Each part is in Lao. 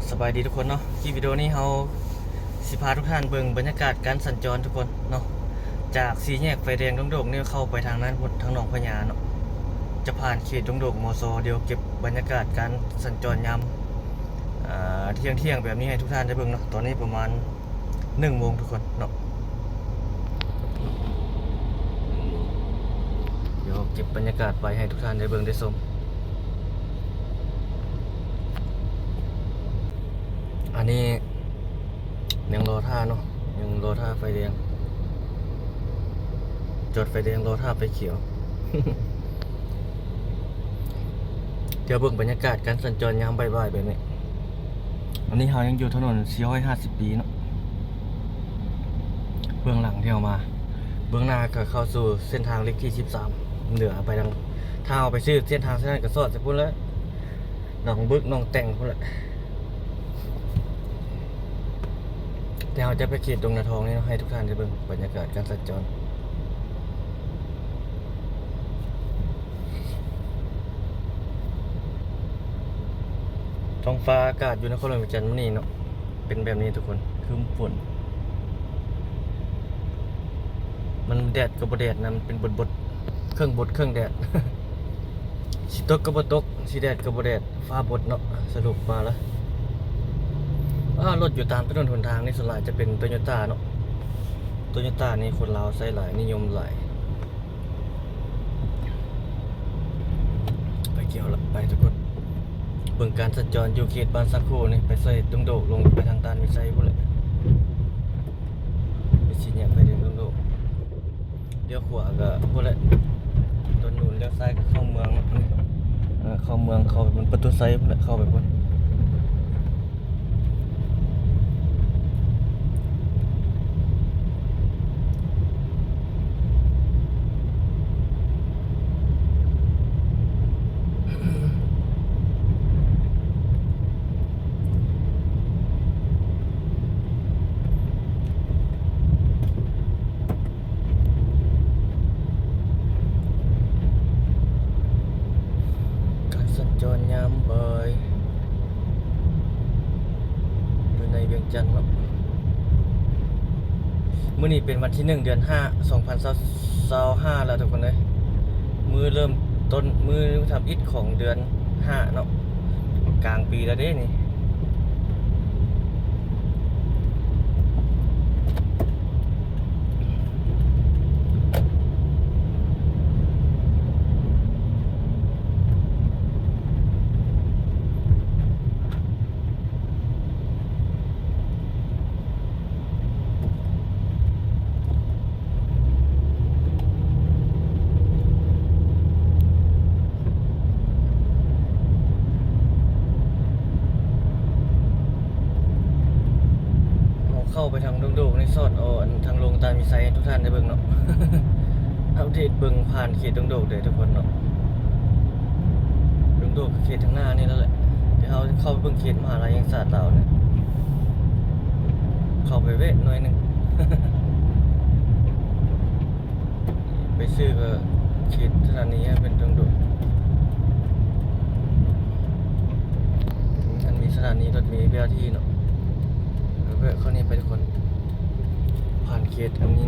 ສະບາຍດີທຸກຄົນເນາະ, ຄລິບວິດີໂອນີ້ເຮົາຊິພາທຸກທ່ານເບິ່ງບັນຍາກາດການສັນຈອນທຸກຄົນເນາະ, ຈາກສີ່ແຍກໄຟແດງດົງໂດກນີ້ເຂົ້າໄປທາງນັ້ນພຸ້ນ ທາງໜອງພະຍາເນາະ, ຈະຜ່ານເຂດດົງໂດກ ມຊ. ດຽວເກັບບັນຍາກາດການສັນຈອນຍາມ ອາ ທ່ຽງໆ ແບບນີ້ໃຫ້ທຸກທ່ານໄດ້ເບິ່ງເນາະ. ຕອນນີ້ປະມານໜຶ່ງໂມງທຸກຄົນເນາະ. ດຽວເກັບບັນຍາກາດໄວ້ໃຫ້ທຸກທ່ານໄດ້ເບິ່ງໄດ້ຊົມ. ອັນນີ້ຍັງລໍຖ້າເນາະ, ຍັງລໍຖ້າໄຟແດງ, ຈອດໄຟແດງລໍຖ້າໄຟຂຽວ. ດຽວເບິ່ງບັນຍາກາດການສັນຈອນຍາມບ່າຍໆ ແບບນີ້. ອັນນີ້ເຮົາຍັງຢູ່ຖະໜົນສີ່ຮ້ອຍຫ້າສິບປີເນາະ. ເບື້ອງຫຼັງທີ່ເຮົາມາ, ເບື້ອງໜ້າກໍເຂົ້າສູ່ເສັ້ນທາງເລກທີສິບສາມ ເຫຼືອໄປທາງ, ຖ້າເຮົາໄປຊື່ເສັ້ນທາງເສັ້ນນັ້ນກໍສອດໃສ່ພຸ້ນແຫຼະ, ໜອງບຶກ ໜອງແຕ່ງພຸ້ນແຫຼະ. ແຕ່ເຮົາຈະໄປເຂດດົງນາທອງນີ້ເນາະ, ໃຫ້ທຸກທ່ານໄດ້ເບິ່ງບັນຍາກາດການສັນຈອນ. ທ້ອງຟ້າອາກາດຢູ່ນະຄອນຫຼວງວຽງຈັນມື້ນີ້ເນາະ ເປັນແບບນີ້ທຸກຄົນ, ຄຶ້ມຝົນ. ມັນແດດກໍບໍ່ແດດນະ, ມັນເປັນບົດໆ ເຄິ່ງບົດເຄິ່ງແດດ. ຊິຕົກກໍບໍ່ຕົກ, ຊິແດດກໍບໍ່ແດດ, ຟ້າບົດເນາະ. ສະຫຼຸບມາລະ ອາ ລົດຢູ່ຕາມຖະໜົນຫົນທາງນີ້ສ່ວນຫຼາຍຈະເປັນໂຕໂຍຕ້າເນາະ. ໂຕໂຍຕ້ານີ້ຄົນລາວໃຊ້ຫຼາຍ, ນິຍົມຫຼາຍ. ໄຟຂຽວລະ ໄປທຸກຄົນ. ເບິ່ງການສັນຈອນຢູ່ເຂດບ້ານສາໂຄນີ້ ໄປໃສ່ດົງໂດກ ລົງໄປທາງຕານວິໄຊພຸ້ນແຫຼະ, ໄປສີ່ແຍກໄຟແດງດົງໂດກ. ລ້ຽວຂວາກໍພຸ້ນແຫຼະ ດອນນູນ, ລ້ຽວຊ້າຍກໍເຂົ້າເມືອງ, ເອີ ເຂົ້າເມືອງ ເຂົ້າໄປພຸ້ນ ປະຕູໄຊພຸ້ນແຫຼະ, ເຂົ້າໄປພຸ້ນ. ການສັນຈອນຍາມບ່າຍຢູ່ໃນວຽງຈັນເນາະ. ມື້ນີ້ເປັນວັນທີໜຶ່ງ ເດືອນຫ້າ ສອງພັນຊາວຫ້າແລ້ວທຸກຄົນເອີຍ. ມື້ເລີ່ມຕົ້ນ ມື້ທຳອິດຂອງເດືອນຫ້າເນາະ, ກາງປີແລ້ວເດ້ນີ້. ເຮົາເຂົ້າໄປທາງດົງໂດກນີ້ ສອດເອົາອັນທາງລົງຕານມີໄຊໃຫ້ທຸກທ່ານໄດ້ເບິ່ງເນາະ. ອັບເດດເບິ່ງຜ່ານເຂດດົງໂດກເດີທຸກຄົນເນາະ. ດົງໂດກເຂດທາງໜ້ານີ້ແລ້ວແຫຼະ, ແຕ່ເຮົາເຂົ້າໄປເບິ່ງເຂດມະຫາໄລແຫ່ງຊາດລາວນີ້, ເຂົ້າໄປແວະໜ້ອຍໜຶ່ງ. ໄປຊື່ກໍເຂດສະຖານີເປັນດົງໂດກ, ມັນມີສະຖານີລົດເມ ບີອາທີເນາະ. ແວະເຂົ້ານີ້ໄປທຸກຄົນ, ຜ່ານເຂດອັນນີ້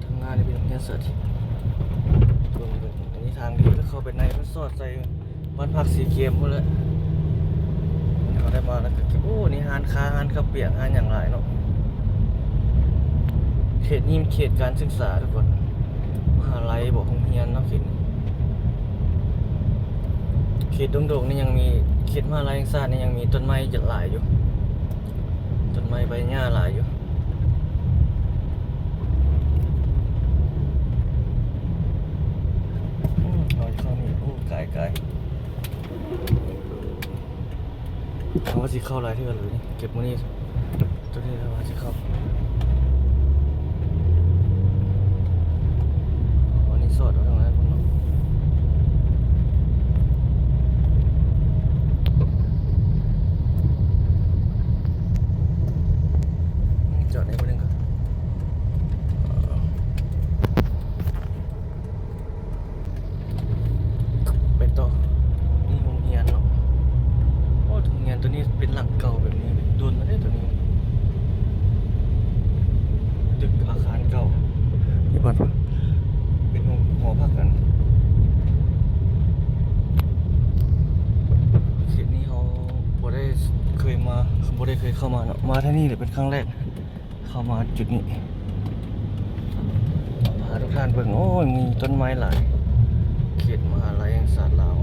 ທາງໜ້ານີ້ເປັນໂຮງຮຽນສາທິດ. ເບິ່ງ ເບິ່ງ ອັນນີ້ທາງດີ ເຂົ້າໄປໃນ ມັນສອດໃສ່ ບ້ານພັກສີເກມພຸ້ນແຫຼະ. ເຮົາໄດ້ມາແລ້ວກໍ ໂອ້ ນີ້ຮ້ານຄ້າ ຮ້ານເຂົ້າປຽກ ຮ້ານຫຍັງຫຼາຍເນາະ. ເຂດນີ້ມັນເຂດການສຶກສາທຸກຄົນ, ມະຫາໄລບໍ ໂຮງຮຽນເນາະ ເຂດນີ້. ເຂດດົງໂດກນີ້ຍັງມີ ເຂດມະຫາໄລແຫ່ງຊາດນີ້ຍັງມີຕົ້ນໄມ້ຫຼາຍຢູ່, ຕົ້ນໄມ້ໃບຫຍ້າຫຼາຍຢູ່. ອືມ ເຮົາເຂົ້ານີ້ ໂອ້ ກາຍ ກາຍ. ເຮົາວ່າຊິເຂົ້າຫຼາຍເທື່ອແລ້ວນີ້ ເກັບມື້ນີ້ ຕົວນີ້ເຮົາວ່າຊິເຂົ້າ. ອໍ ອັນນີ້ສອດເອົາທາງນັ້ນພຸ້ນເນາະ. ຈອດໃນບ່ອນໜຶ່ງກ່ອນ. ໄປຕໍ່ ນີ້ໂຮງຮຽນເນາະ. ໂອ້ ໂຮງຮຽນຕົວນີ້ເປັນ ຫຼັງເກົ່າແບບນີ້ດົນແລ້ວເດ້ ຕົວນີ້ ຕຶກອາຄານເກົ່າ ເປັນຫໍພັກກັນ. ເຂດນີ້ເຮົາບໍ່ໄດ້ເຄີຍມາ ບໍ່ໄດ້ເຄີຍເຂົ້າມາເນາະ ມາເທື່ອນີ້ແຫຼະເປັນຄັ້ງແລກ. ເຂົ້າມາຈຸດນີ້ ພາທຸກທ່ານເບິ່ງ ໂອ້ຍ ມີຕົ້ນໄມ້ຫຼາຍ ເຂດມະຫາໄລແຫ່ງຊາດລາວ.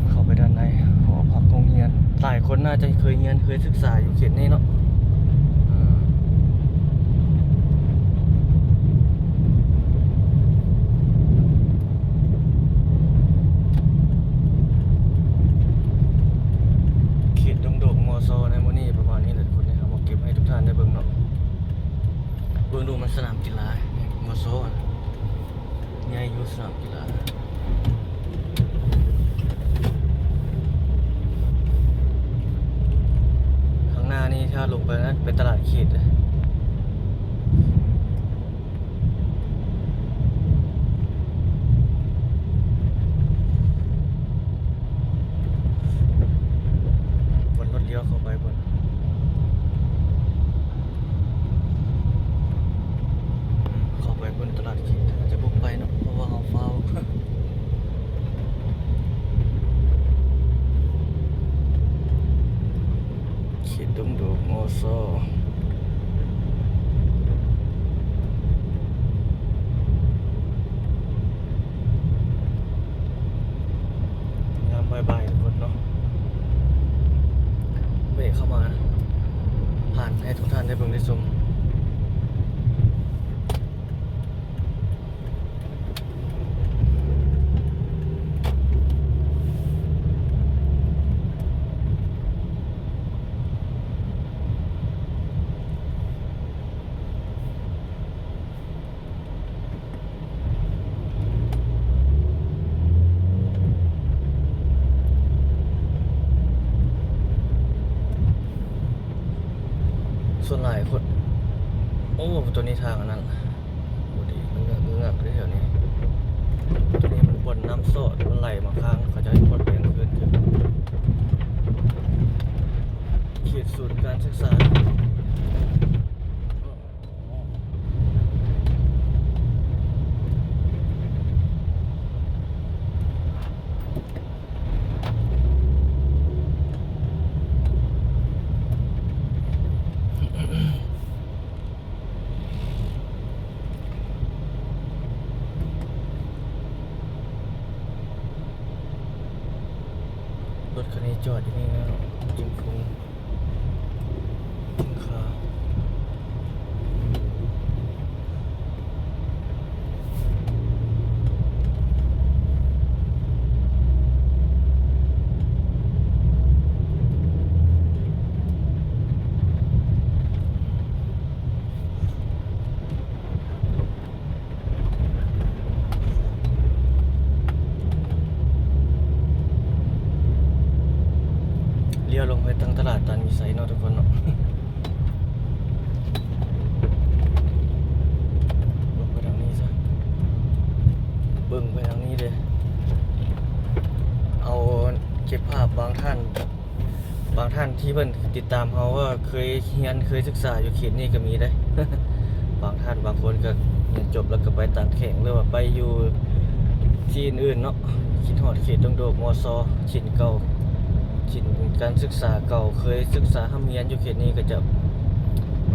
ເຂົ້າໄປດ້ານໃນຫໍພັກໂຮງຮຽນ ຫຼາຍຄົນໜ້າຈະເຄີຍຮຽນ ເຄີຍສຶກສາຢູ່ເຂດນີ້ເນາະ. ເຂດດົງໂດກ ມຊ ໃນມື້ນີ້ປະມານນີ້ແຫຼະ ທຸກຄົນເອີຍ. ເຮົາມາເກັບໃຫ້ທຸກທ່ານໄດ້ເບິ່ງເນາະ ເບິ່ງດູ ມັນສະໜາມກິລາ ມຊ ໃຫຍ່ຢູ່ສະໜາມກິລາ. ຂ້າງໜ້ານີ້ຖ້າລົງໄປນັ້ນ ໄປຕະຫຼາດເຂດເດ້. ວັນລົດລ້ຽວເຂົ້າໄປພຸ້ນ ເຂົ້າໄປພຸ້ນຕະຫຼາດເຂດ ຈະບຸກໄປເນາະ ເພາະວ່າເຮົາຟ້າວ. ເຂດດົງໂດກ ມຊ ຍາມບ່າຍໆ ທຸກຄົນເນາະ ແວະເຂົ້າມາ ຜ່ານໃຫ້ທຸກທ່ານໄດ້ເບິ່ງໄດ້ຊົມ. ສ່ວນຫຼາຍຄົນ ໂອ້ ຕົວນີ້ທາງອັນນັ້ນ ບໍ່ດີ ເງືອກໆ ເດ້ແຖວນີ້. ຕົວນີ້ມັນບ່ອນນ້ຳຊອດ ມັນໄຫຼມາຄ້າງ ເຂົາເຈົ້າເຮັດບ່ອນໄປກາງຄືນ ເຂດສູນການສຶກສາ. ລົດຄັນນີ້ຈອດຢູ່ນີ້ແລ້ວ ຈຶ່ງຄົງ ລ້ຽວລົງໄປທາງຕະຫຼາດຕັນວິໄສເນາະ ທຸກຄົນເນາະ. ລົງໄປທາງນີ້ຊະ ເບິ່ງໄປທາງນີ້ເດ້ ເອົາເກັບພາບບາງທ່ານ ບາງທ່ານທີ່ເພິ່ນຕິດຕາມເຮົາວ່າເຄີຍຮຽນເຄີຍສຶກສາຢູ່ເຂດນີ້ກໍມີເດ້. ບາງທ່ານບາງຄົນກໍຮຽນຈົບແລ້ວກໍໄປຕ່າງແຂວງ ຫຼືວ່າໄປຢູ່ທີ່ອື່ນໆເນາະ ຄິດຮອດເຂດດົງໂດກ ມຊ ຖິ່ນເກົ່າ ຖິ່ນການສຶກສາເກົ່າ ເຄີຍສຶກສາຮ່ຳຮຽນຢູ່ເຂດນີ້ ກໍຈະ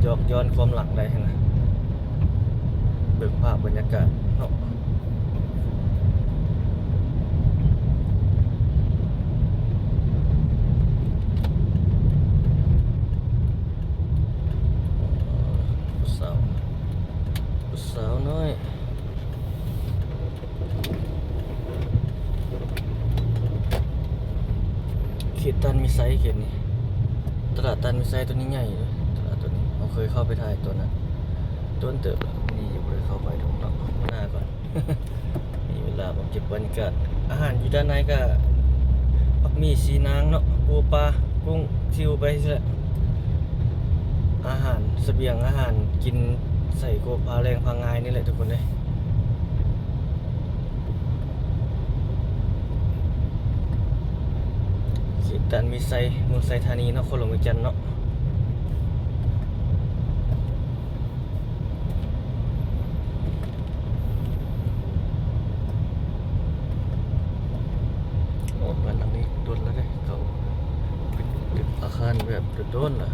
ຢອກຍ້ອນຄວາມຫຼັງໄດ້ຫັ້ນນະ. ເບິ່ງພາບບັນຍາກາດເນາະ. ຜູ້ສາວ ຜູ້ສາວນ້ອຍ ເຂດຕັນວິໄສ ເຂດນີ້ ຕະຫຼາດຕັນວິໄສຕົວນີ້ໃຫຍ່ເດ້ ຕະຫຼາດຕົວນີ້ ເຮົາເຄີຍເຂົ້າໄປຖ່າຍຕົວນັ້ນ ດົນເຕີບແລ້ວ ນີ້ຍັງບໍ່ໄດ້ເຂົ້າໄປດອກເນາະ ມື້ໜ້າກ່ອນ. ມີເວລາມາເກັບບັນຍາກາດ ອາຫານຢູ່ດ້ານໃນກະ ໝາກໝີ່ ສີນາງເນາະ ປູປາ ກຸ້ງ ຊິວໄປຊີ້ແຫຼະ. ອາຫານ ສະບຽງອາຫານກິນ ໃສ່ກວບຜາແລ້ງຜາງ່າຍນີ້ແຫຼະທຸກຄົນເອີຍ. ເຂດຕານມີໄຊ ເມືອງໄຊທານີເນາະ ນະຄອນຫຼວງວຽງຈັນເນາະ. ໂອ້ ບ້ານຫຼັງນີ້ດົນແລ້ວເດ້ ເກົ່າ ເປັນຕຶກອາຄານແບບດົນໆລະ.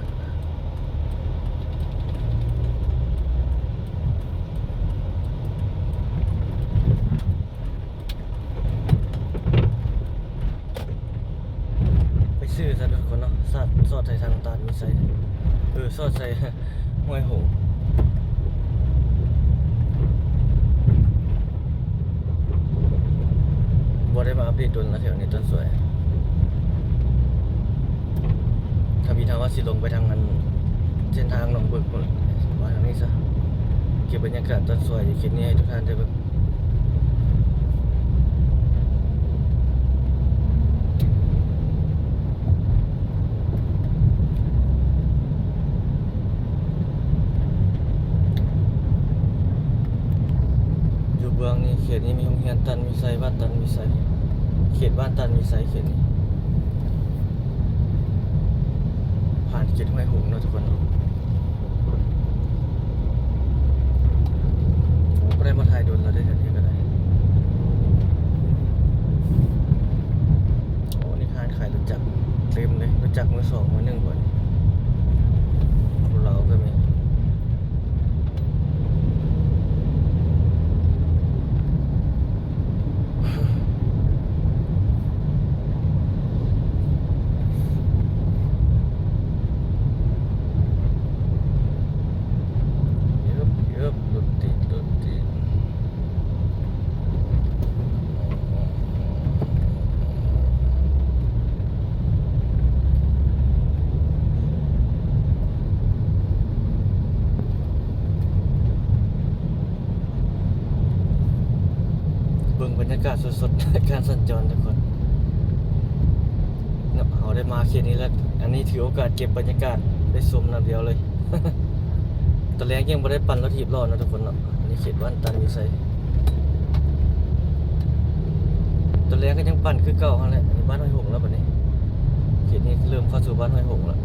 ໄປຊື້ຊະທຸກຄົນເນາະ ສອດ ສອດໃສ່ທາງຕານມີໄຊ ເອີ ສອດໃສ່ຫ້ວຍຫົງ. ບໍ່ໄດ້ມາອັບເດດດົນລະແຖວນີ້ ຕອນສວຍ. ທຳອິດເຮົາວ່າຊິລົງໄປທາງອັນ ເສັ້ນທາງໜອງບຶກພຸ້ນ ມາທາງນີ້ຊະ ເກັບບັນຍາກາດຕອນສວຍຢູ່ເຂດນີ້ໃຫ້ທຸກທ່ານໄດ້ເບິ່ງ. ຢູ່ເບື້ອງນີ້ ເຂດນີ້ມີໂຮງຮຽນຕັນມີໄຊ ບ້ານຕັນມີໄຊ ເຂດບ້ານຕັນມີໄຊ ເຂດນີ້ ຜ່ານເຂດຫ້ວຍຫົງເນາະທຸກຄົນເນາະ. ບໍ່ໄດ້ມາຖ່າຍດົນແລ້ວເດ້ ອັນນີ້ກໍໄດ້. ໂອ້ ນີ້ຮ້ານຂາຍລົດຈັກເຕັມເລີຍ ລົດຈັກມືສອງມືໜຶ່ງ ບ່ອນນີ້ ຄົນລາວກໍມີ. ເອີບ ເອີບ ລົດຕິດ ລົດຕິດ. ເບິ່ງບັນຍາກາດສົດໆ ການສັນຈອນທຸກຄົນເນາະ. ເຮົາໄດ້ມາເຂດນີ້ແລ້ວ ອັນນີ້ຖືໂອກາດເກັບບັນຍາກາດໄດ້ຊົມນຳດຽວເລີຍ. ຕອນແລງຍັງບໍ່ໄດ້ປັ່ນລົດຖີບລໍ້ເນາະທຸກຄົນເນາະ. ອັນນີ້ເຂດບ້ານຕັນວິໄຊ ຕອນແລງກໍຍັງປັ່ນຄືເກົ່າຫັ້ນແຫຼະ. ອັນນີ້ບ້ານຫ້ວຍຫົງແລ້ວບັດນີ້ ເຂດນີ້ເລີ່ມເຂົ້າສູ່ບ້ານຫ້ວຍຫົງແລ້ວ.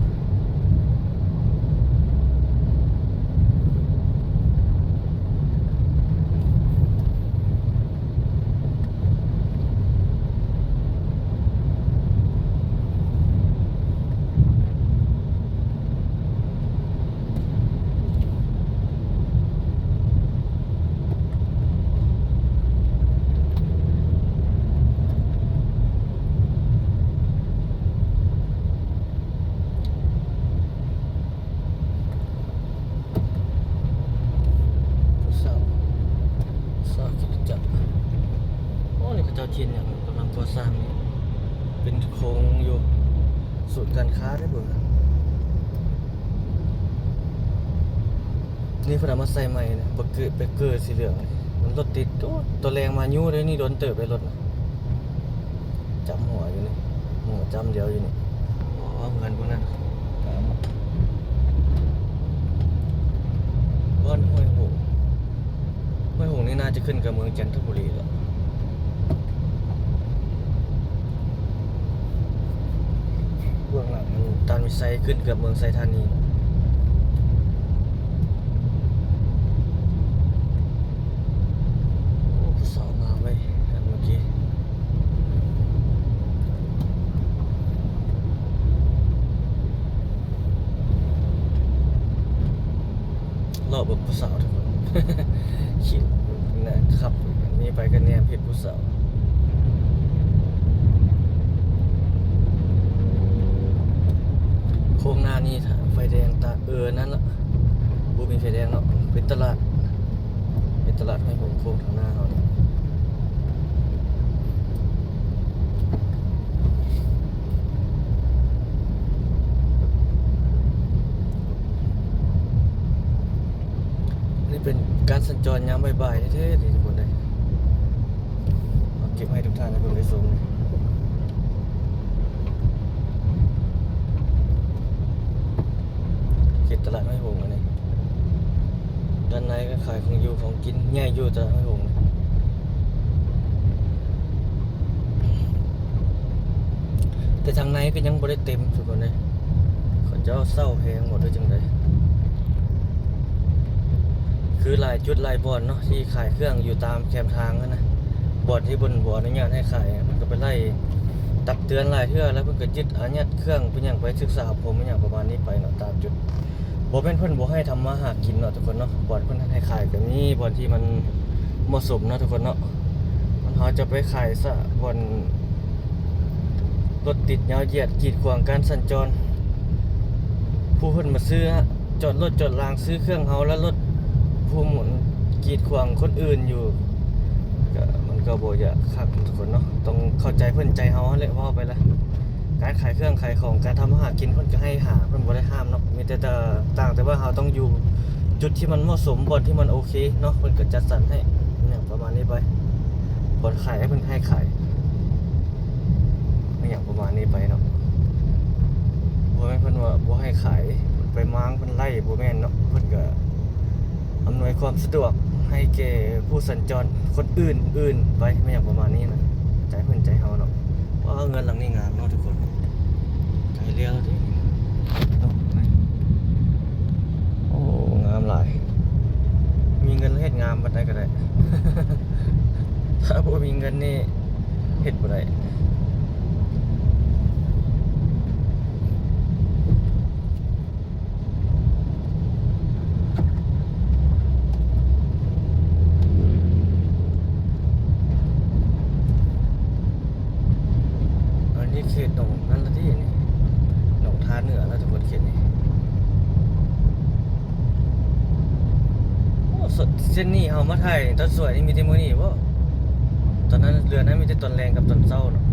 ຜູ້ສາວ ສາວຂີ່ລົດຈັກ. ໂອ້ ນີ້ເຂົາເຈົ້າເຮັດຫຍັງ ກຳລັງກໍ່ສ້າງນີ້ ເປັນໂຄງຢູ່ ສູນການຄ້າເດ້ເບິ່ງ. ນີ້ເພິ່ນເອົາມາໃສ່ໃໝ່ນະ ເບເກີ ເບເກີສີເຫຼືອງນີ້ ມັນລົດຕິດ. ໂອ້ ຕອນແລງມາຢູ່ເດ້ນີ້ ດົນເຕີບເດ້ລົດນະ. ຈ້ຳຫົວຢູ່ນີ້ ຫົວຈ້ຳດຽວຢູ່ນີ້. ອໍ ເຮືອນພວກນັ້ນ ບ້ານຫ້ວຍຫົງ ຫ້ວຍຫົງນີ້ໜ້າຈະຂຶ້ນກັບເມືອງຈັນທະບູລີແຫຼະ. ເບື້ອງຫຼັງມັນ ຕານວິໄຊ ຂຶ້ນເກືອບເມືອງໄຊທານີ. ໂອ້ ຜູ້ສາວງາມເວີຍ ອັນເມື່ອກີ້ ລໍເບິ່ງຜູ້ສາວທຸກຄົນ. ຂີ່ນະ ຂັບນີ້ໄປກໍແນມເຫັນຜູ້ສາວ. ໂຄ້ງໜ້ານີ້ຖ້າໄຟແດງຕາ ເອີ ນັ້ນລະ ບໍ່ມີໄຟແດງເນາະ. ເປັນຕະຫຼາດ ເປັນຕະຫຼາດຫ້ວຍຫົງໂຄ້ງທາງໜ້າເຮົານີ້. ນີ້ເປັນການສັນຈອນຍາມບ່າຍໆແທ້ໆ ນີ້ທຸກຄົນເອີຍ. ເອົາເກັບໃຫ້ທຸກທ່ານໄດ້ເບິ່ງໄດ້ຊົມ. ເຂດຕະຫຼາດຫ້ວຍຫົງອັນນີ້ ຕ ດ້ານໃນກໍຂາຍຂອງຢູ່ຂອງກິນ ໃຫຍ່ຢູ່ຕະຫຼາດຫ້ວຍຫົງ ແຕ່ທາງໃນກໍຍັງບໍ່ໄດ້ເຕັມທຸກຄົນເດ້ ເຂົາເຈົ້າເຊົ່າແພງບໍ່ ຫຼືຈັ່ງໃດ? ຄືຫຼາຍຈຸດຫຼາຍບ່ອນເນາະ ທີ່ຂາຍເຄື່ອງຢູ່ຕາມແຄມທາງຫັ້ນນະ ບ່ອນທີ່ເພິ່ນບໍ່ອະນຸຍາດໃຫ້ຂາຍ ເພິ່ນກໍໄປໄລ່ຕັກເຕືອນຫຼາຍເທື່ອ ແລ້ວເພິ່ນກໍຍຶດອາຍັດເຄື່ອງເປັນຫຍັງໄປ ສຶກສາອົບຮົມອີ່ຫຍັງປະມານນີ້ໄປເນາະ ຕາມຈຸດ. ບໍ່ແມ່ນເພິ່ນບໍ່ໃຫ້ທຳມາຫາກິນເນາະທຸກຄົນເນາະ ບ່ອນເພິ່ນໃຫ້ຂາຍກໍມີ ບ່ອນທີ່ມັນເໝາະສົມເນາະທຸກຄົນເນາະ. ມັນ ເຮົາຈະໄປຂາຍຊະບ່ອນລົດຕິດຍາວຢຽດ ກີດຂວາງການສັນຈອນ ຜູ້ເພິ່ນມາຊື້ ຈອດລົດຈອດລາງຊື້ເຄື່ອງເຮົາ ແລ້ວລົດຜູ້ໝູນກີດຂວາງຄົນອື່ນຢູ່ ກໍ ມັນກໍບໍ່ຢາກຄັກທຸກຄົນເນາະ ຕ້ອງເຂົ້າໃຈເພິ່ນໃຈເຮົາຫັ້ນແຫຼະ ເວົ້າໄປລະ. ການຂາຍເຄື່ອງຂາຍຂອງ ການທຳມາຫາກິນ ເພິ່ນກໍໃຫ້ຫາ ເພິ່ນບໍ່ໄຕ່ຫ້າມເນາະ ມີແຕ່ ຕ່າງແຕ່ວ່າເຮົາຕ້ອງຢູ່ຈຸດທີ່ມັນເໝາະສົມ ບ່ອນທີ່ມັນໂອເຄເນາະ ເພິ່ນກໍຈັດສັນໃຫ້ ອີ່ຫຍັງປະມານນີ້ໄປ ບ່ອນຂາຍໃຫ້ເພິ່ນໃຫ້ຂາຍ ອີ່ຫຍັງປະມານນີ້ໄປເນາະ. ບໍ່ແມ່ນເພິ່ນວ່າບໍ່ໃຫ້ຂາຍ ໄປມ້າງເພິ່ນໄລ່ ບໍ່ແມ່ນເນາະ ເພິ່ນກໍ ອຳນວຍຄວາມສະດວກໃຫ້ແກ່ຜູ້ສັນຈອນຄົນອື່ນໆໄປ ແມ່ນຫຍັງປະມານນີ້ນະ ໃຈເພິ່ນໃຈເຮົາເນາະ. ວ້າວ ເຮືອນຫຼັງນີ້ງາມເນາະທຸກຄົນ ໃກ້ແລ້ວເດ້. ໂອ້ ງາມຫຼາຍ ມີເງິນເຮັດງາມປານໃດກໍໄດ້ ຖ້າບໍ່ມີເງິນນີ້ ເຮັດບໍ່ໄດ້. ອັນນີ້ເຂດໜອງນັ້ນລະຕິ ອັນນີ້ໜອງທ່າເໜືອລະທຸກຄົນ ເຂດນີ້. ໂອ້ ເສັ້ນນີ້ເຮົາມາຖ່າຍຕອນສວຍນີ້ມີແຕ່ມື້ນີ້ບໍ? ຕອນນັ້ນເຮືອນນັ້ນມີແຕ່ຕອນແລງກັບຕອນເຊົ້າເນາະ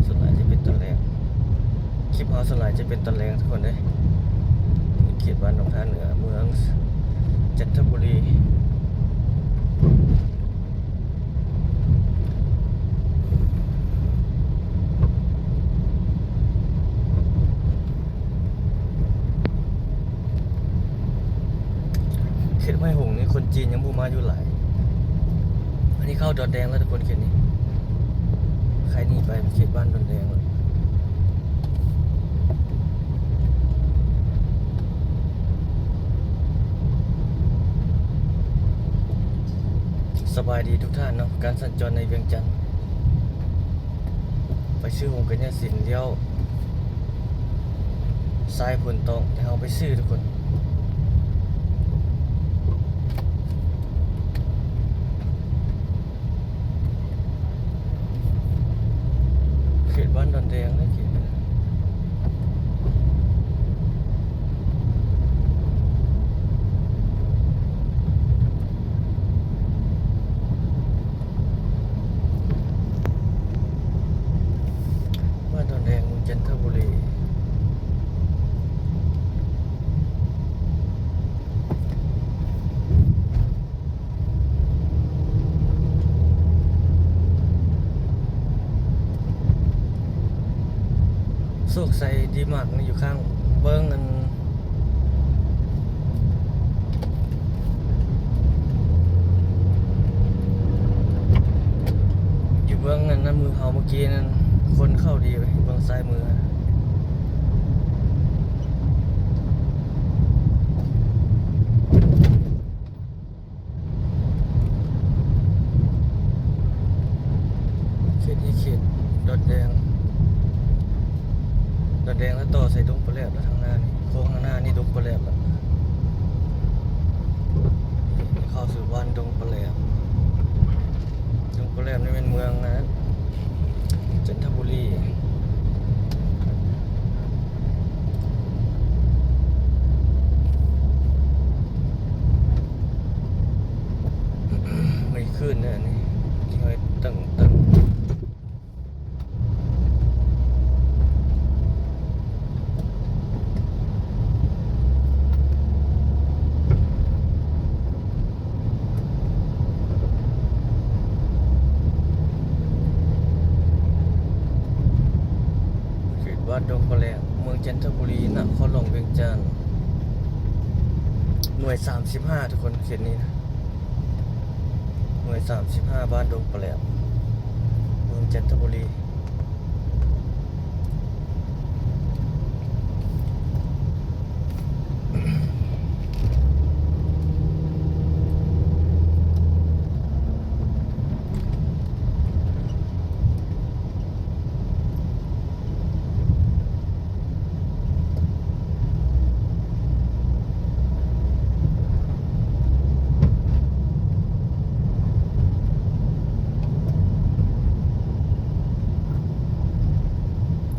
ສ່ວນຫຼາຍຈະເປັນຕອນແລງ ຄລິບເຮົາສ່ວນຫຼາຍຈະເປັນຕອນແລງທຸກຄົນເດ້. ເຂດບ້ານໜອງທ່າເໜືອ ເມືອງຈັນທະບູລີ. ເຂດຫ້ວຍຫົງນີ້ຄົນຈີນຍັງບໍ່ມາຢູ່ຫຼາຍ. ອັນນີ້ເຂົ້າດອນແດງແລ້ວທຸກຄົນ ເຂດນີ້ ໃຄໜີໄປເຂດບ້ານດອນແດງແລ້ວ. ສະບາຍດີທຸກທ່ານເນາະ ການສັນຈອນໃນວຽງຈັນ ໄປຊື່ໂຮງກັນຍາສິນ ລ້ຽວຊ້າຍໂພນຕອງ ແຕ່ເຮົາໄປຊື່ທຸກຄົນ. ເຂດບ້ານດອນແດງເດ້ ເຂດນີ້. ບ້ານດອນແດງ ເມືອງຈັນທະບູລີ. ໂຊກໄຊດີມາກນີ້ຢູ່ຂ້າງເບື້ອງອັນ ຢູ່ເບື້ອງນັ້ນນະ ມືເຮົາເມື່ອກີ້ນັ້ນ ຄົນເຂົ້າດີເວີຍ ເບື້ອງຊ້າຍມື. ເຂດນີ້ເຂດດອນແດງ ດອນແດງ ແລ້ວຕໍ່ໃສ່ດົງປະແຫຼບ ແລ້ວທາງໜ້ານີ້ ໂຄ້ງທາງໜ້ານີ້ດົງປະແຫຼບແລ້ວ. ນີ້ເຂົ້າສູ່ບ້ານດົງປະແຫຼບ. ດົງປະແຫຼບນີ້ແມ່ນເມືອງອັນນັ້ນ ຈັນທະບູລີ. ໄມ້ຄືນເດີອັນນີ້ ທີ່ເຮົາຕັ້ງ ຕັ້ງ ເຂດບ້ານດົງປະແຫຼບ ເມືອງຈັນທະບູລີ ນະຄອນຫຼວງວຽງຈັນ. ໜ່ວຍສາມສິບຫ້າ ທຸກຄົນ ເຂດນີ້ນະ ໜ່ວຍສາມສິບຫ້າ ບ້ານດົງປະແຫຼວ ເມືອງຈັນທະບູລີ.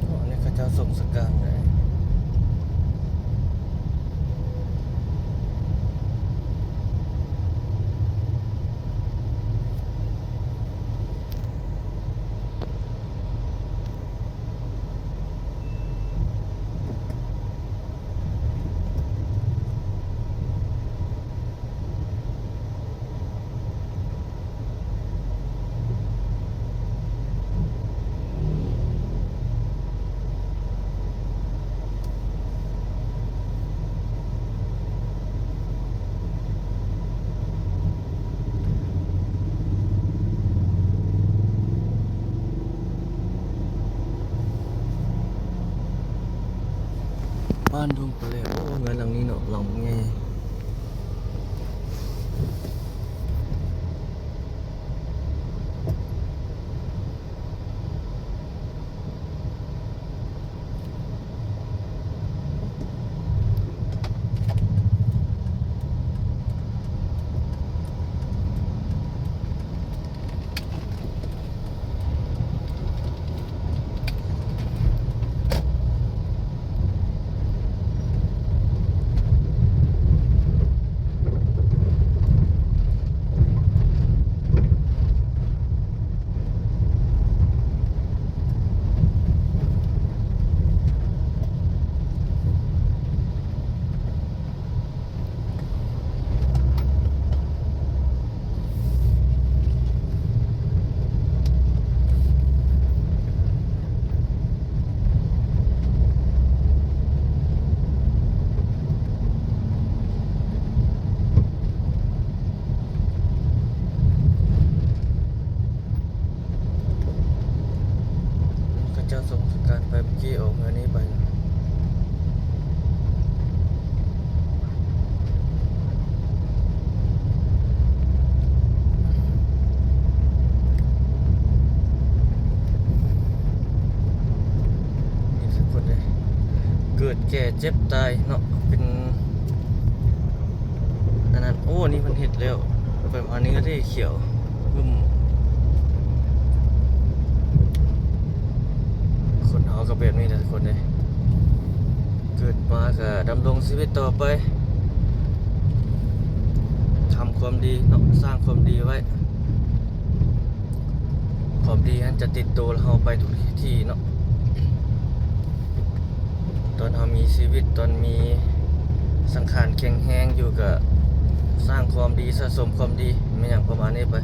ໂອ້ ອັນນີ້ເຂົາເຈົ້າສົ່ງສະການເລີຍ. ບ້ານດົງປະແຫຼວ ໂອ້ ເຮືອນຫຼັງນີ້ເນາະ ຫຼັງໃຫຍ່. ເຂົາເຈົ້າສົ່ງສະການໄປເມື່ອກີ້ ອອກເຮືອນນີ້ໄປ. ນີ້ທຸກຄົນເດ້ ເກີດແກ່ເຈັບຕາຍເນາະ ເປັນ ອັນນັ້ນ ໂອ້ ນີ້ເພິ່ນເຮັດແລ້ວ ປະມານນີ້ເດ້ ຂຽວ ອືມ ຄົນເຮົາກໍແບບນີ້ແຫຼະທຸກຄົນເດ້ ເກີດມາກໍດຳລົງຊີວິດຕໍ່ໄປ ທຳຄວາມດີເນາະ ສ້າງຄວາມດີໄວ້ ຄວາມດີຫັ້ນຈະຕິດໂຕເຮົາໄປທຸກທີ່ເນາະ. ຕອນເຮົາມີຊີວິດ ຕອນມີສັງຂານແຂງແຮງຢູ່ ກະສ້າງຄວາມດີ ສະສົມຄວາມດີ ແມ່ນຫຍັງປະມານນີ້ໄປ.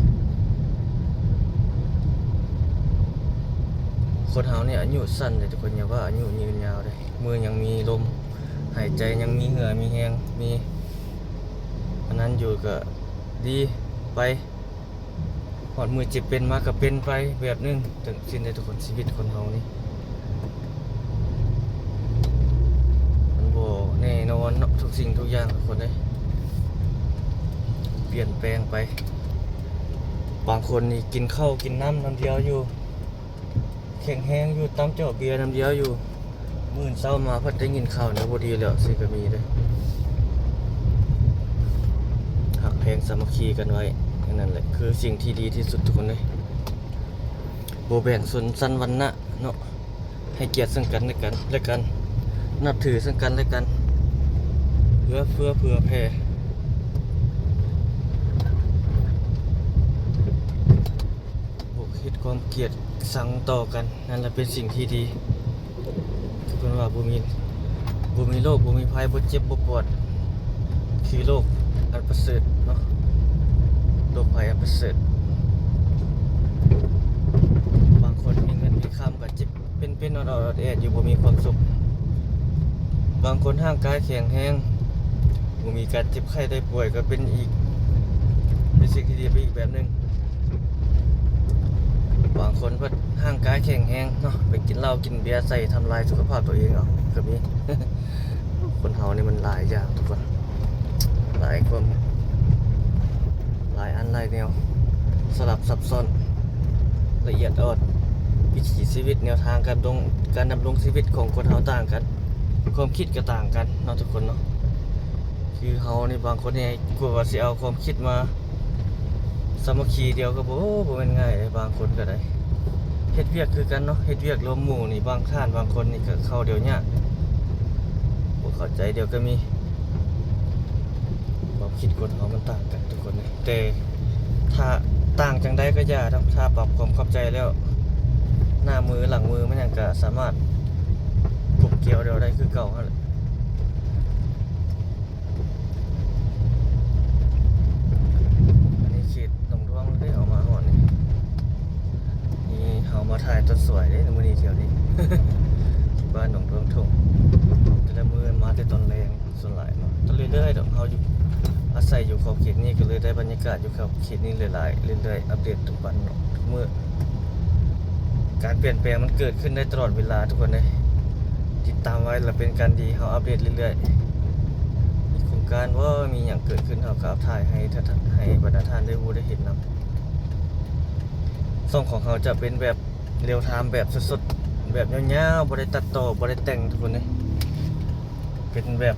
ຄົນເຮົານີ້ອາຍຸສັ້ນເດ້ທຸກຄົນ ຢ່າວ່າອາຍຸຍືນຍາວເດ້ ມື້ຍັງມີລົມຫາຍໃຈ ຍັງມີເຫື່ອມີແຮງ ມີອັນນັ້ນຢູ່ ກະດີໄປ. ຮອດມື້ເຈັບເປັນມາກໍເປັນໄປແບບໜຶ່ງ ຈັ່ງຊີ້ນເດ້ທຸກຄົນ. ຊີວິດຄົນເຮົານີ້ ມັນບໍ່ແນ່ນອນເນາະ ທຸກສິ່ງທຸກຢ່າງທຸກຄົນເອີຍ ປ່ຽນແປງໄປ. ບາງຄົນນີ້ກິນເຂົ້າກິນນ້ຳນຳດຽວຢູ່ ແຂງແຮງຢູ່ ຕຳເຈົ້າເບຍນຳດຽວຢູ່ ມື້ອື່ນເຊົ້າມາພັດໄດ້ຍິນຂ່າວແນວບໍ່ດີແລ້ວ ຊິກໍມີເດ້. ຮັກແພງສາມັກຄີກັນໄວ້ ອັນນັ້ນແຫຼະຄືສິ່ງທີ່ດີທີ່ສຸດທຸກຄົນເອີຍ. ບໍ່ແບ່ງຊົນຊັ້ນວັນນະເນາະ ໃຫ້ກຽດເຊິ່ງກັນແລະກັນ ແລະກັນ ນັບຖືເຊິ່ງກັນແລະກັນ ເອື້ອເຟື້ອເຜື່ອແຜ່. ບໍ່ເຮັດຄວາມກຽດຊັງຕໍ່ກັນ ນັ້ນລະເປັນສິ່ງທີ່ດີ. ຄືເພິ່ນວ່າ ບໍ່ມີ ບໍ່ມີໂລກ ບໍ່ມີໄພ ບໍ່ເຈັບບໍ່ປວດ ຄືໂລກອັນປະເສີດເນາະ ໂລກໄພອັນປະເສີດ. ບາງຄົນມີເງິນມີຄຳກໍເຈັບເປັນໆ ອອດໆ ອອດແອດຢູ່ ບໍ່ມີຄວາມສຸກ. ບາງຄົນຮ່າງກາຍແຂງແຮງ ບໍ່ມີການເຈັບໄຂ້ໄດ້ປ່ວຍກໍເປັນອີກ ເປັນສິ່ງທີ່ດີໄປອີກແບບໜຶ່ງ. ບາງຄົນເພິ່ນຮ່າງກາຍແຂງແຮງເນາະ ໄປກິນເຫຼົ້າກິນເບຍໃສ່ ທຳລາຍສຸຂະພາບຕົວເອງເອົາກໍມີ. ຄົນເຮົານີ້ມັນຫຼາຍຢ່າງທຸກຄົນ ຫຼາຍຄວາມ ຫຼາຍອັນຫຼາຍແນວ ສະຫຼັບຊັບຊ້ອນ ລະອຽດອ່ອນ. ວິຖີຊີວິດ ແນວທາງການດຳລົງ ການດຳລົງຊີວິດຂອງຄົນເຮົາຕ່າງກັນ ຄວາມຄິດກໍຕ່າງກັນເນາະທຸກຄົນເນາະ. ຄືເຮົານີ້ບາງຄົນນີ້ ກວ່າວ່າຊິເອົາຄວາມຄິດມາສາມັກຄີດຽວກໍບໍ່ ບໍ່ແມ່ນງ່າຍເດ້. ບາງຄົນກໍໄດ້ເຮັດວຽກຄືກັນເນາະ ເຮັດວຽກລວມໝູ່ນີ້ ບາງທ່ານບາງຄົນນີ້ກໍເຂົ້າດຽວຍາກ ບໍ່ເຂົ້າໃຈດຽວກໍມີ. ຄວາມຄິດຄົນເຮົາມັນຕ່າງກັນທຸກຄົນເດ້ ແຕ່ຖ້າຕ່າງຈັ່ງໃດກໍຢ່າ ຖ້າປັບຄວາມເຂົ້າໃຈແລ້ວ ໜ້າມືຫຼັງມືມັນຫຍັງກໍສາມາດກົມກຽວດຽວໄດ້ຄືເກົ່າຫັ້ນແຫຼະ. ອັນນີ້ເຂດໜອງດວງເດ້ ເຮົາມາຮອດນີ້ ນີ້ເຮົາມາຖ່າຍຕອນສວຍເດ້ມື້ນີ້ ແຖວນີ້ ບ້ານໜອງດວງທົ່ງ. ແຕ່ລະມື້ມາແຕ່ຕອນແລງສ່ວນຫຼາຍເນາະ ກໍເລື້ອຍໆດອກ. ເຮົາຢູ່ ອາໄສຢູ່ຂອບເຂດນີ້ ກໍເລີຍໄດ້ບັນຍາກາດຢູ່ຂອບເຂດນີ້ຫຼາຍໆ ເລື້ອຍໆ ອັບເດດທຸກວັນເນາະ ທຸກມື້. ການປ່ຽນແປງມັນເກີດຂຶ້ນໄດ້ຕະຫຼອດເວລາທຸກຄົນເອີຍ ຕິດຕາມໄວ້ລະເປັນການດີ ເຮົາອັບເດດເລື້ອຍໆ. ມີໂຄງການບໍ່ ມີຫຍັງເກີດຂຶ້ນ ເຮົາກໍເອົາຖ່າຍໃຫ້ ໃຫ້ບັນດາທ່ານໄດ້ຮູ້ໄດ້ເຫັນນຳ. ຊ່ອງຂອງເຮົາຈະເປັນແບບ real time ແບບສົດໆ ແບບຍາວໆ ບໍ່ໄດ້ຕັດຕໍ່ ບໍ່ໄດ້ແຕ່ງທຸກຄົນເອີຍ ເປັນແບບ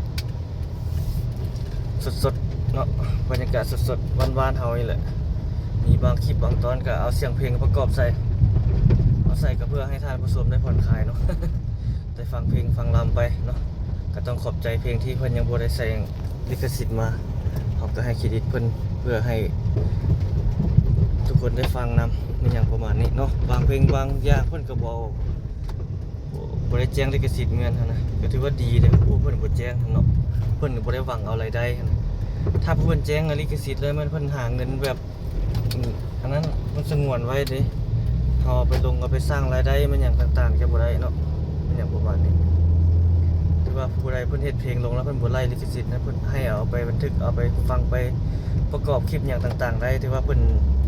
ສົດໆເນາະ ບັນຍາກາດສົດໆ ບ້ານໆເຮົານີ້ແຫຼະ. ມີບາງຄລິບບາງຕອນກໍເອົາສຽງເພງປະກອບໃສ່ ເອົາໃສ່ກໍເພື່ອໃຫ້ທ່ານຜູ້ຊົມໄດ້ຜ່ອນຄາຍເນາະ ໄດ້ຟັງເພງຟັງລຳໄປເນາະ. ກໍຕ້ອງຂອບໃຈເພງທີ່ເພິ່ນຍັງບໍ່ໄດ້ໃສ່ລິຂະສິດມາ ເຮົາກໍໃຫ້ເຄຣດິດເພິ່ນ ເພື່ອໃຫ້ທຸກຄົນໄດ້ຟັງນຳ ອີຫຍັງປະມານນີ້ເນາະ. ບາງເພງບາງຢ່າງເພິ່ນກໍບໍ່ ບໍ່ ບໍ່ໄດ້ແຈ້ງລິຂະສິດແມ່ນຫັ້ນນະ ກໍຖືວ່າດີເດ້. ຜູ້ເພິ່ນບໍ່ແຈ້ງຫັ້ນເນາະ ເພິ່ນບໍ່ໄດ້ຫວັງເອົາລາຍໄດ້ຫັ້ນນະ. ຖ້າຜູ້ເພິ່ນແຈ້ງລິຂະສິດແລ້ວ ແມ່ນເພິ່ນຫາເງິນແບບ ອັນນັ້ນມັນສະຫງວນໄວ້ເດ້ ເຮົາເອົາໄປລົງ ເອົາໄປສ້າງລາຍໄດ້ແມ່ນຫຍັງຕ່າງໆ ຈະບໍ່ໄດ້ເນາະ ແມ່ນຫຍັງປະມານນີ້. ຖືວ່າຜູ້ໃດເພິ່ນເຮັດເພງລົງແລ້ວ ເພິ່ນບໍ່ໄລ່ລິຂະສິດນະ ເພິ່ນໃຫ້ເອົາໄປບັນທຶກ ເອົາໄປຟັງ ໄປປະກອບຄລິບຫຍັງຕ່າງໆໄດ້ ຖືວ່າເພິ່ນ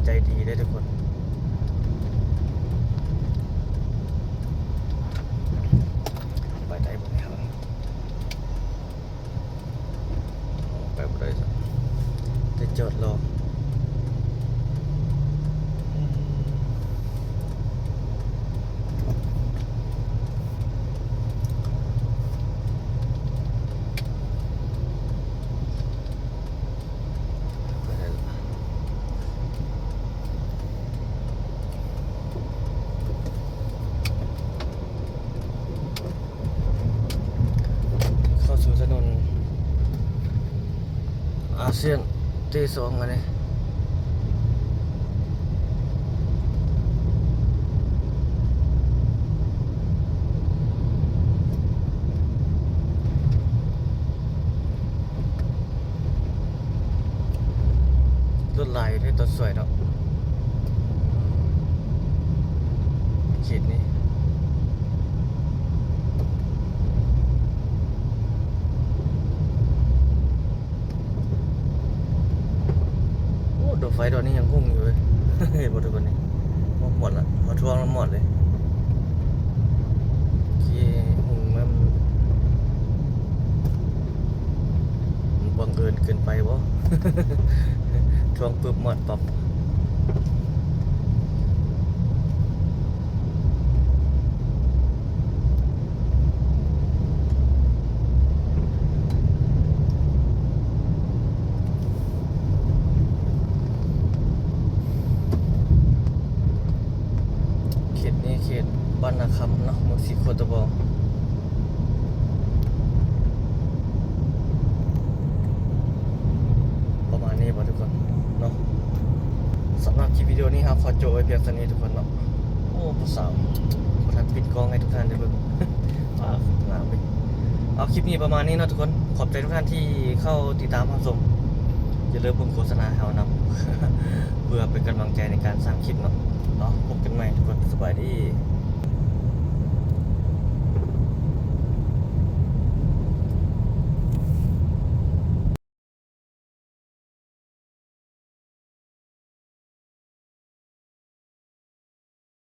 ໃຈດີເດ້ທຸກຄົນ. ໄປໄດ້ບໍ່ແມ່ນ ໄປບໍ່ໄດ້ ໄດ້ຈອດລໍ. ເຂົ້າສູ່ຖະໜົນອາຊຽນທີສອງ ອັນນີ້ ລົດຫຼາຍຢູ່ເດ້ຕອນສວຍເນາະ ເຂດນີ້. ໂອ້ ດອກໄຟດອກນີ້ຍັງຮຸ່ງຢູ່ເວີຍ ເຫັນບໍ່ທຸກຄົນນີ້? ໂອ້ ໝົດລະ ເຮົາທວງລະໝົດເລີຍ. ໂອເຄ ຮຸ່ງແມ່ນ ບັງເອີນເກີນໄປບໍ່? ທວງປຶບໝອດປັບ. ເຂດນີ້ເຂດບ້ານນາຄຳເນາະ ເມືອງສີໂຄດຕະບອງ. ປະມານນີ້ບໍ່ທຸກຄົນເນາະ? ສຳລັບຄລິບວິດີໂອນີ້ ເຮົາຂໍໂຈະໄວ້ພຽງສ່ຳນີ້ທຸກຄົນເນາະ. ໂອ້ ຜູ້ສາວ ບໍ່ທັນປິດກ້ອງໃຫ້ທຸກທ່ານໄດ້ເບິ່ງ. ວ້າວ ງາມເວີຍ. ເອົາ ຄລິບນີ້ປະມານນີ້ເນາະທຸກຄົນ. ຂອບໃຈທຸກທ່ານທີ່ເຂົ້າຕິດຕາມຮັບຊົມ. ຢ່າລືມເບິ່ງໂຄສະນາໃຫ້ເຮົານຳ ເພື່ອເປັນກຳລັງໃຈໃນການສ້າງຄລິບເນາະ. ເນາະ ພົບກັນໃໝ່ທຸກຄົນ. ສະບາຍດີ.